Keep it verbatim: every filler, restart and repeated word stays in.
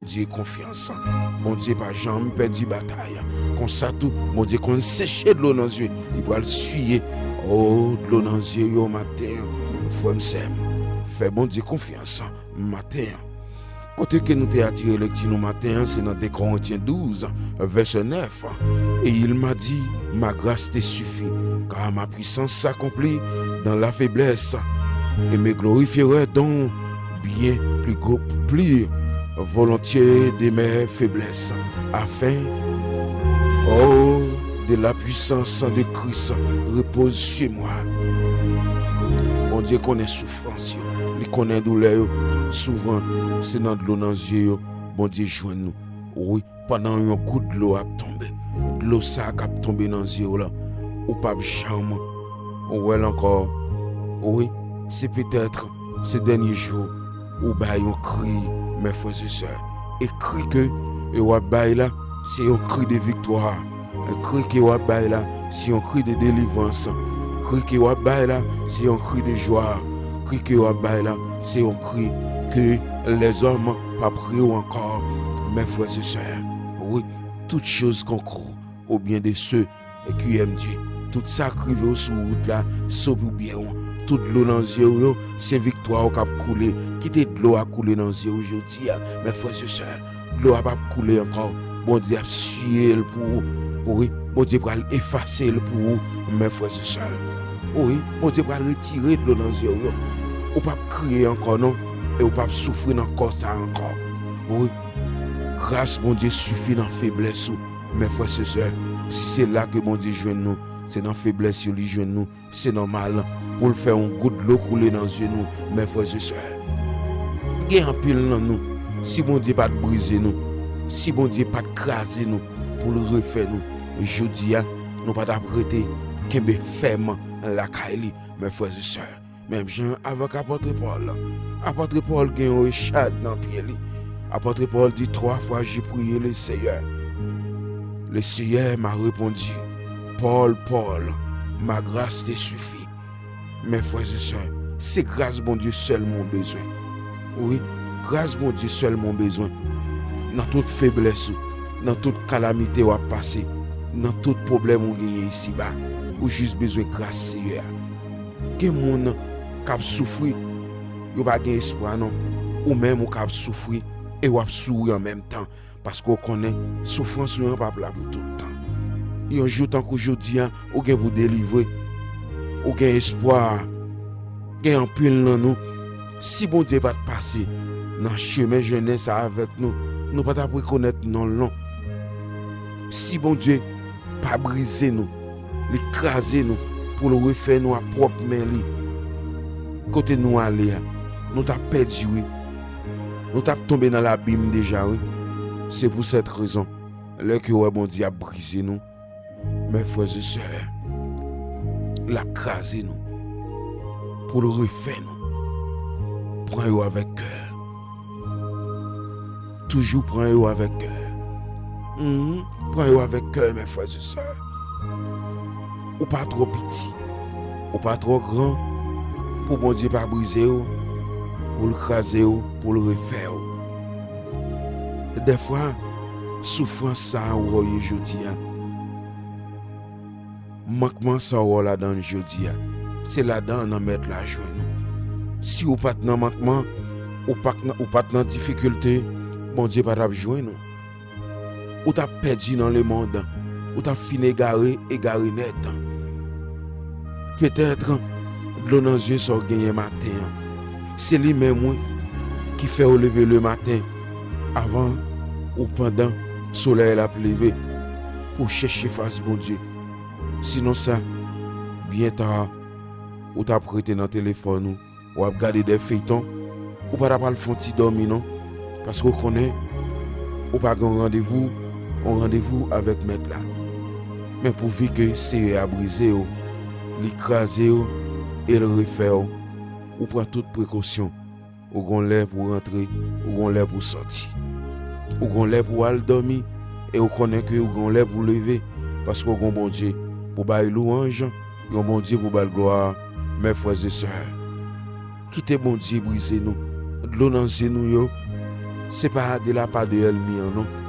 Bondye konfyans. Bondye pa janm pèdi batay. Konsa tou, Bondye konn seche dlo nan zye. Li pral siye. O, dlo nan zye yo maten an. Frè m, sè m, fè Bondye konfyans maten an. Kote ke nou te atire lekti nou maten an, se nan de Korentyen douz, vèsè nèf. Et il m'a dit, ma grâce te suffit, car ma puissance s'accomplit dans la faiblesse. Et me glorifierai donc bien plus, gro- plus volontiers de mes faiblesses, afin, oh, de la puissance de Christ repose sur moi. Bondye konnen soufrans yo, li konnen doulè yo. Souvan, se nan dlo nan zye yo Bondye jwenn nou. Wi, pandan yon gout dlo ap tonbe, dlo sa k ap tonbe nan zye w lan, ou p ap janm wè l ankò. Wi, se petèt se dènye jou ou bay yon kri, mes frères et sœurs. E kri ke w ap bay la, se yon kri de viktwa. Kri ke w ap bay la, se yon kri de delivrans. Kri ke w ap bay la, se yon kri de jwa. Kri ke w ap bay la, se yon kri ke lèzòm p ap ri w ankò. Mes frères et sœurs, wi, toutes choses concourent au bien de ceux qui aiment Dieu. Tout sa k rive w sou wout la, se pou byen w. Tout dlo nan zye w yo, se viktwa w k ap koule. Kite dlo a koule nan zye w jodi a, mes frères et sœurs. Dlo a p ap koule ankò. Bondye ap siye l pou ou. Wi, Bondye pral efase l pou ou, mes frères et sœurs. Wi, Bondye pral retire dlo nan zye w yo. Ou p ap kriye ankò non, e ou p ap soufri nan kò sa a ankò. Wi, gras Bondye sifi nan feblès ou, mes frères et sœurs. Si se la ke Bondye jwenn nou, se nan feblès yo li jwenn nou. Se nòmal pou l fè yon gout dlo koule nan zye nou, mes frères et sœurs. Gen anpil nan nou, si Bondye pa t brize nou, si Bondye pa t kraze nou pou l refè nou, jodi a, nou pa t ap rete kenbe fèm lakay li, mes frères et sœurs. Menm jan avèk apòt Pòl. Apòt Pòl gen yon echad nan pye li. Apòt Pòl di, trois fois j'ai prié le Seigneur. Le Seigneur m'a répondu, Paul, Paul, ma grâce te suffit. Mes frères et sœurs, se gras Bondye sèlman w bezwen. Wi, gras Bondye sèlman w bezwen. Nan tout feblès ou, nan tout kalamite w ap pase, nan tout pwoblèm ou genyen isiba, ou jis bezwen gras Seyè a. Gen moun k ap soufri, yo pa gen espwa non. Ou menm ou ka ap soufri e w ap souri an menm tan, paske w konnen soufrans ou an p ap la pou tout tan. Yon jou tankou jodi a, ou gen pou delivre. Ou gen espwa. Gen anpil nan nou, si Bondye pa t pase nan chemen jennen sa avèk nou, nou pa t ap rekonèt non l non. Si Bondye pa brize nou, li kraze nou pou l refè nou a pwòp men li. Kote nou ale a, nou t ap pèdi wi. Nou t ap tonbe nan labim deja wi. Se pou sèt rezon, lè ke w wè Bondye ap brize nou, mes frères et sœurs, l ap kraze nou pou l refè nou. Pran yo avèk kè. Toujou pran yo avèk kè. Mhm. Pran yo avèk kè, mes frères et sœurs. Ou pa twò piti, ou pa twò gran pou Bondye pa brize w, pou l kraze w, pou l refè w. Dèfwa, soufrans sa a ou wè w ye jodi a, mankman sa w wè w ladan l jodi a, se ladan nan Mèt la jwenn ou. Si ou pa t nan mankman, ou pa t nan, ou pa t nan difikilte, Bondye pa t ap jwenn ou. Ou t ap pèdi nan lemonn, ou t ap fin egare, egare nèt. Petèt, dlo nan zye sa w genyen maten an, se li menm wi ki fè w leve lematen, avan ou pandan solèy la ap leve, pou w chèche fas Bondye. Sinon sa, byen ta, ou t ap rete nan telefòn ou, w ap gade de feyton, ou pa ta pral fè yon ti dòmi non, paske w konnen ou pa gen yon randevou, yon randevou avèk Mèt la. Men pouvi ke Seyè a brize w, li kraze w e l refè w, ou pran tout prekosyon. Ou gon lè pou w rantre, ou gon lè pou w sòti. Ou gon lè pou w al dòmi, e ou konnen ke ou gon lè pou w leve, paske ou gon Bondye pou bay lwanj, yon Bondye pou bay glwa, mes frères et sœurs. Kite Bondye brize nou. Dlo nan zye nou yo, Se pa de la pa de L ni an non.